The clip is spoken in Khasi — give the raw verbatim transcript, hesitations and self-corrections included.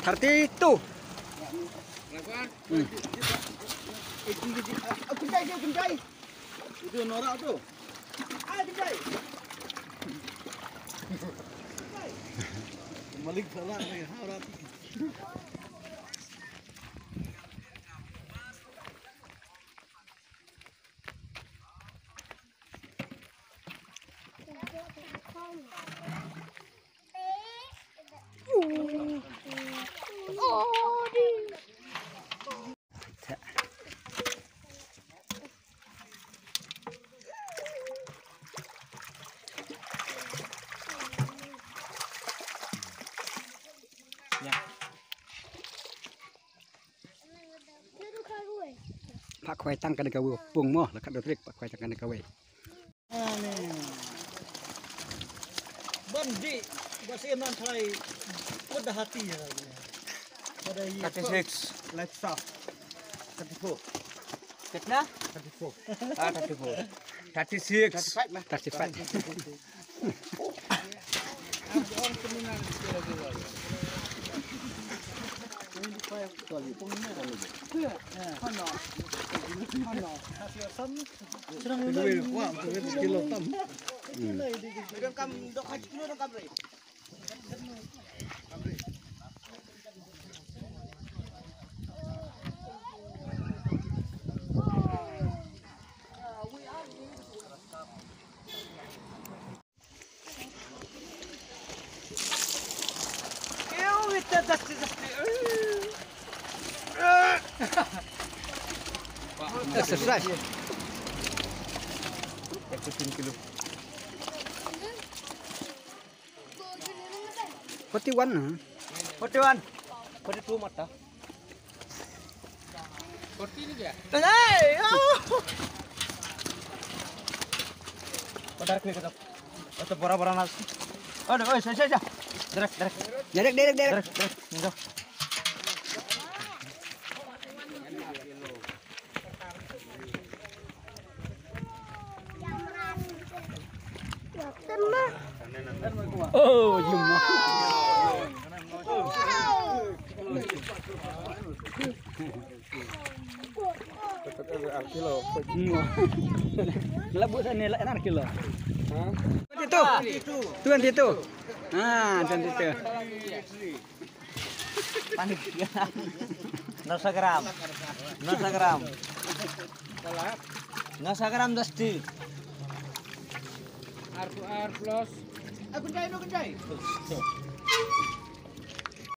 Thirty-two. Hmm. Itu norak tu. Ah, Malik salah lagi. Ha, orang. Phah khwai tang kane kawei pung mo, la kat dotrik phah khwai tang kane kawei. Ban di ba sien nan trai put da hati ya. Pada ye thirty-six. Let's stop. Thirty-four. Kitna? Thirty-four. Ah, thirty-four. Thirty-six. Thirty-five lah. Thirty-five. Exercise. Forty-one, huh? Forty-one. Forty-two mata. Forty ni dia. Hey, oh. Udah klik tu. Atau bora-bora nas. Aduh, oi, saya, saya, saya. Derek, derek. Derek, derek, derek. Derek, derek. Ni tu. Oh, yumma. Ar kilo. Labu sani la enar kilo. Ha? Twenty-two. Twenty-two. Ah, twenty-two. Panik. Noso gram. Noso gram. Noso gram dasti. Ar, ar plus. Aku jai, aku jai.